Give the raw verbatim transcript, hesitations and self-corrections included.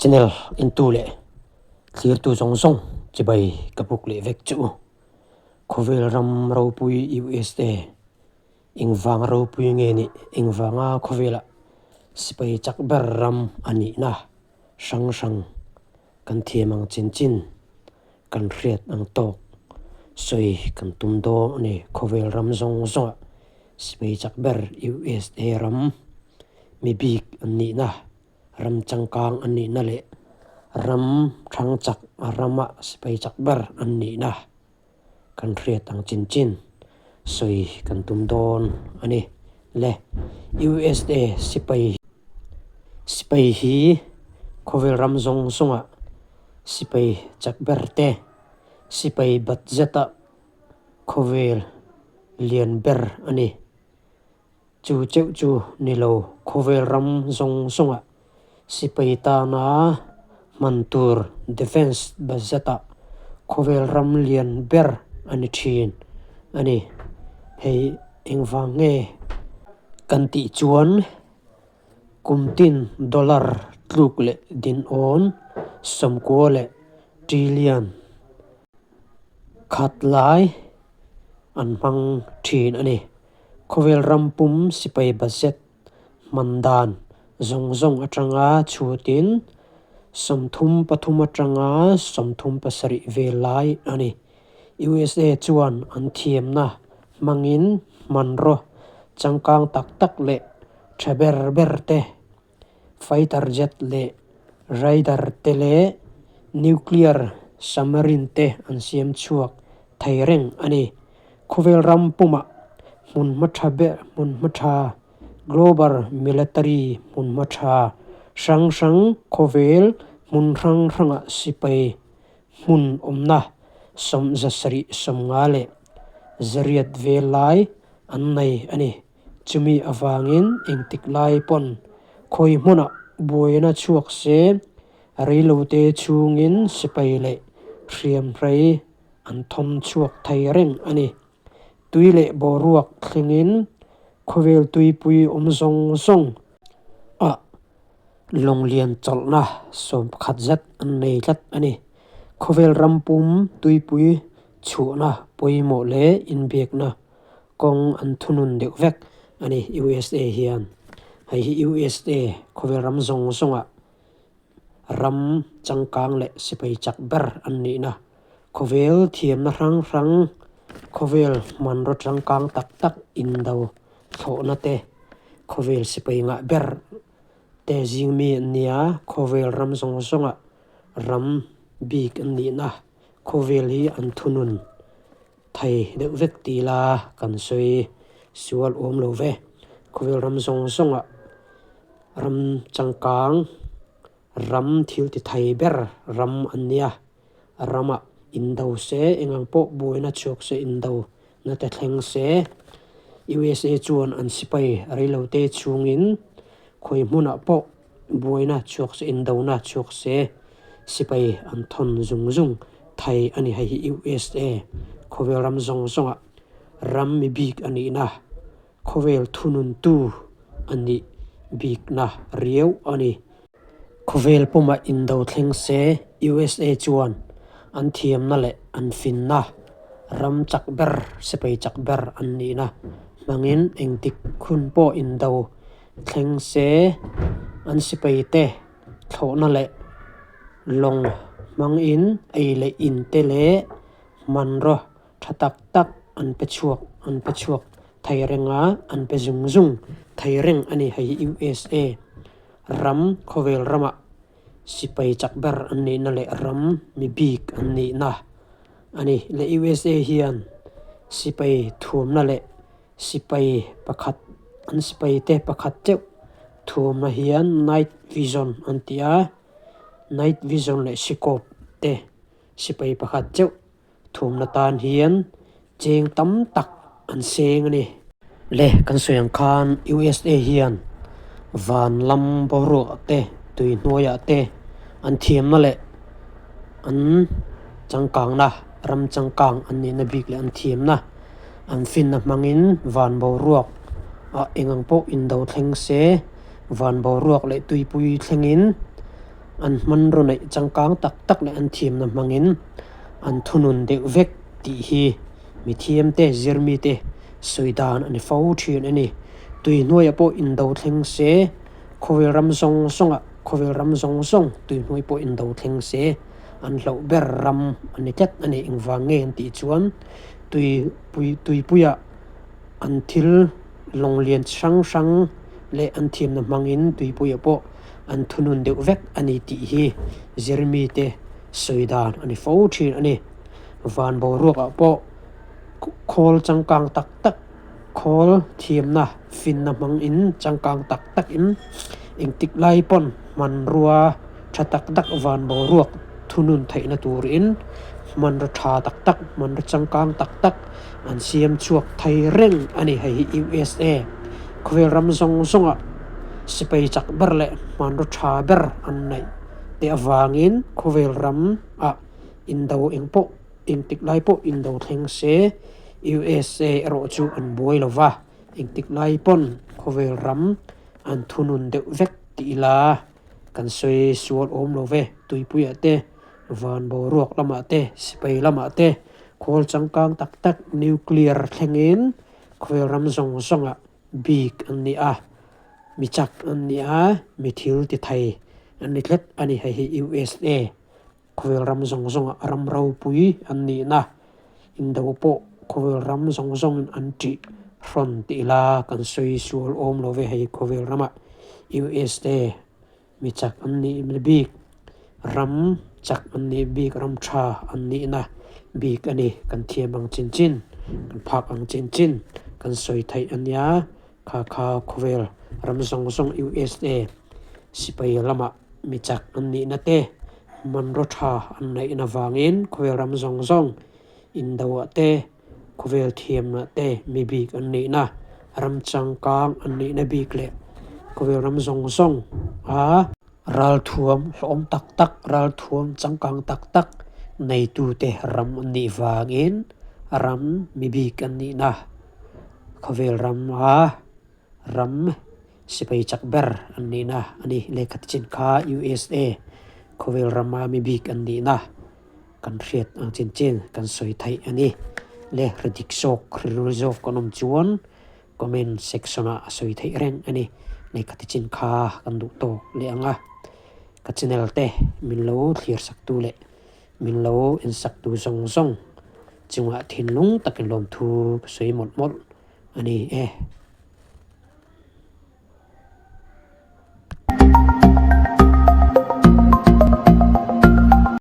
Channel intu le thlirtu zawng zawng chibai ka buk leh vek chu. Khawvel ram ropui U S A. Ieng vang ropui nge ni, ieng vanga khawvela sipai chak ber ram a nihna hrang hrang kan thiam ang chin chin, kan hriat ang tawk. Sawi kan tum dawn a ni. Khawvel ram zawng zawnga sipai chak ber U S A ram mi bik an nihna, ram changkang an nihna le ram ṭhang chak rama sipai chak ber an nihna kan hriat ang chin chin, sawi kan tum dawn a ni. Le U S A sipai, sipai hi khawvel ram zawng zawnga sipai chak ber te, sipai budget-a khawvel lian ber a ni. Chu cheu chu ni lo, khawvel ram zawng zawnga sipai tana hman tur defence budget-a khawvel ram lian ber a ni ṭhin a ni. Hei ieng vang nge kan tih chuan, kum tin dollar tluk leh din awn sawmkua le trillion khat lai an hmang ṭhin a ni. Khawvel ram pum sipai budget hman dan zawng zawng aṭanga chhutin sawmthum pathum aṭanga sawmthum pasarih vel lai a ni. U S A chuan an thiamna hmangin hmanraw changkang tak tak leh ṭha ber ber te, fighter jet leh radar te leh nuclear submarine te an siam chhuak thei reng a ni. Khawvel ram puma hmunhma ṭha ber, hmunhma ṭha, global military hmunhma ṭha hrang hrang khawvel hmun hrang hranga sipai hmun awmna sawm zasarih sawmnga leh zariat vel lai an nei a ni. Chumi avangin engtik lai pawn khawi hmuna buaina chhuak se, reilote chhungin sipai leh hriamhrei an thawn chhuak thei reng a ni. Tui leh boruak thlengin khawvel tuipui awm zawng zawng a lawng lian chawlhna sawm pakhat zet an nei tlat a ni. Khawvel ram pum tuipui chhuahna pawimawh leh inbiekna kawng an thunun deuh vek a ni U S A hian. Hei hi U S A khawvel ram zawng zawnga ram changkang leh sipai chak ber an nihna, khawvel thiamna hrang hrang, khawvel hmanraw changkang tak tak indo thlawhna te, khawvel sipai ngah ber te zing mi an nia. Khawvel ram zawng zawnga ram bik an nihna, khawvel hi an thunun thei deuh vek ti la kan sawi sual awm lo ve. Khawvel ram zawng zawnga ram changkang, ram thil ti thei ber ram an nia. Rama indo se, engang pawh buaina chhuak se, indona te thleng se, U S A chuan an sipai reilote chhungin khawi hmuna pawh buaina chhuak se, indona chhuak se, sipai an thawn zung zung thei a ni. Hei hi U S A khawvel ram zawng zawnga ram mi bik a nihna, khawvel thununtu a nih bikna riau a ni. Khawvel puma indo thleng se, U S A chuan an thiamna leh an finna ram chak ber, sipai chak ber an nihna hmangin engtik hun pawh indo thleng se, an sipai te thlawhna leh lawng hmangin ei leh in te leh hmanraw ṭha tak tak an pe chhuak, an pe chhuak thei renga, an pe zung zung thei reng a ni. Hei hi U S A ram, khawvel rama sipai chak ber an nihna leh ram mi bik an nihna a ni. Le U S A hian sipai thuamna leh sipai pakhat, an sipai te pakhat chauh thuamna hian night vision an ti a, night vision leh scope te sipai pakhat chauh thuamna tan hian cheng tam tak an seng a ni. Le kan sawi ang khan U S A hian van lam boruak te, tui hnuaiah te an thiamna leh an changkangna, ram changkang an nihna bik leh an thiamna, an finna hmangin van boruak ah engang pawh indo thleng se, van boruak leh tuipui thlengin an hmanraw neih changkang tak tak le an thiemna hmangin an thunun deuh vek tih hi mithiemte, zirmite sawi dan a ni fo ṭhin a nih. Tuihnuoia pawh indo thleng se, khawvel ram zawng zawnga, khawvel ram zawng zawng tuihnuoi pawh indo thleng se, an hlauh ber ram a ni tlat a nih. Engvang nge an tih chuan, tui, pui, tuipuia an thil lawng lian hrang hrang le an thiemna hmangin tuipuia pawh an thunun deuh vek a ni tih hi zirmite sawi dan a ni fo ṭhin a nih. Van boruakah pawh khawl changkang tak tak, khawl thiemna finna hmangin changkang tak takin, engtik lai pawn hmanrua ṭha tak tak van boruak thunun theihna turin hmanraw ṭha tak tak, hmanraw changkang tak tak an siam chhuak thei reng a ni. Hei hi U S A khawvel ram zawng zawnga sipai chak ber leh hmanraw ṭha ber an neih te avangin khawvel ramah indo eng pawh, engtik lai pawh indo thleng se, U S A erawh chu an buai lo va, engtik lai pawn khawvel ram an thunun deuh vek tih ila kan sawi sual awm lo ve. Tuipuia te, van boruak lamah te, sipai lamah te, khawl changkang tak tak nuclear thlengin khawvel ram zawng zawnga bik an ni a, mi chak an ni a, mi thil ti thei an ni tlat a ni. Hei hi U S A khawvel ram zawng zawnga ram ropui an nihna, indo pawh khawvel ram zawng zawngin an ṭih hrawn tih ila kan sawi sual awm lo ve. Hei khawvel rama U S A mi chak an nih bik, ram chak an nih bik, ram ṭha an nihna bik a ni, kan thiam ang chin chin, kan phak ang chin chin kan sawi theih a nia. Kha kha khawvel ram zawng zawng U S A sipai lama mi chak an nihna te, hmanraw ṭha an neihna vangin khawvel ram zawng zawng, indo ah te, khawvel thiemna te mi bik an nihna, ram changkang an nihna bik leh khawvel ram zawng zawng a ralthuam hlauhawm tak tak, ralthuam changkang tak tak neitute ram an nih vangin ram mi bik an nihna, khawvel rama ram sipai chak ber an nihna a ni. Lekha tichin kha U S A khawvel rama mi bik an nihna kan hriat ang chin chin kan sawi theih a ni. Le hre dik zawk, hre rul zawk kan awm chuan comment section-ah sawi theih reng a ni. Lekha tichin kha kan duh tawk leh ang a. Ka channel te min lo thlir saktu leh min lo en saktu zawng zawng chungah thinlung takin lawmthu ka sawi mawlh mawlh a ni e.